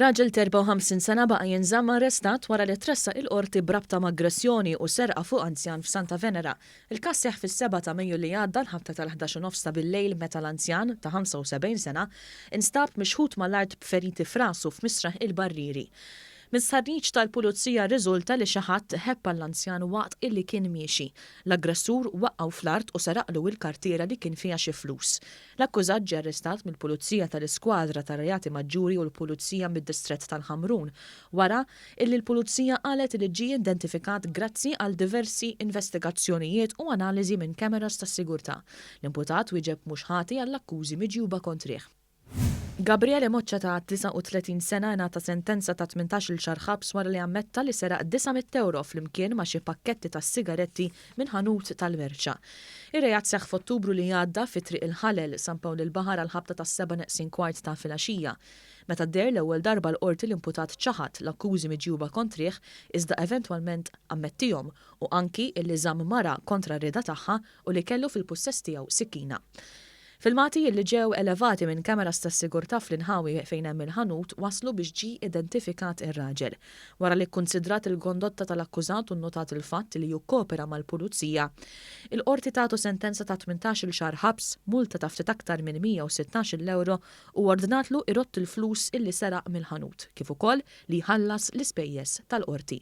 Raġel ta' 54 sena baqa' jinżamm arrestat wara li tressaq il-Qorti b'rabta ma' aggressjoni u serqa fuq anzjan f'Santa Venera. Il-każ seħħ fis-sebgħa ta' Mejju li għadda l-ħabta tal-11 u nofs ta' bil-lejl meta l-anzjan, ta' 75 sena, instab mixħut mal-art b'feriti f'rasu f'Misraħ il-Barrieri. Minn stħarriġ tal-Pulizija rriżulta li xi ħadd ħebb għall-anzjan waqt illi kien miexi. L-aggressur waqqgħu fl-art u seraqlu il-kartiera li kien fiha xi flus. L-akkużat ġie arrestat mill-Pulizija tal-Iskwadra tar-Reati Maġġuri u l-Pulizija mid-Distrett tal-Ħamrun wara illi l-Pulizija qalet li ġie identifikat grazzi għal diversi investigazzjonijiet u analiżi minn cameras tas-sigurtà. L-imputat wieġeb mhux ħati għall-akkużi miġjuba kontrih. Gabriele Moccia ta' 39 sena ingħata sentenza ta' 18-il xahar ħabs wara li ammetta li seraq 900 ewro flimkien ma' xi pakketti tas-sigaretti minn ħanut tal-merċa. Ir-reat seħħ f'Ottubru li għadda fi Triq il-Ħalel, San Pawl il-Baħar għall-ħabta tas-sebgħa neqsin kwart ta' filgħaxija. Meta deher l-ewwel darba l-Qorti l-imputat ċaħad l-akkużi miġjuba kontrih iżda eventwalment ammettihom u anki illi żamm mara kontra r-rieda tagħha u li kellu fil-pussess tiegħu sikkina. Filmati li ġew elevati minn cameras tas-sigurtà fl-inħawi fejn hemm il-ħanut wasslu biex ġie identifikat ir-raġel. Wara li kkunsidrat il-kondotta tal-akkużat u nnotat il-fatt li hu kkopera mal-pulizija, il-Qorti tatu sentenza ta' 18-il xahar ħabs, multa ta' ftit aktar minn 116-il ewro u ordnatlu jrodd il-flus illi seraq mill-ħanut, kif ukoll li jħallas l-ispejjeż tal-Qorti.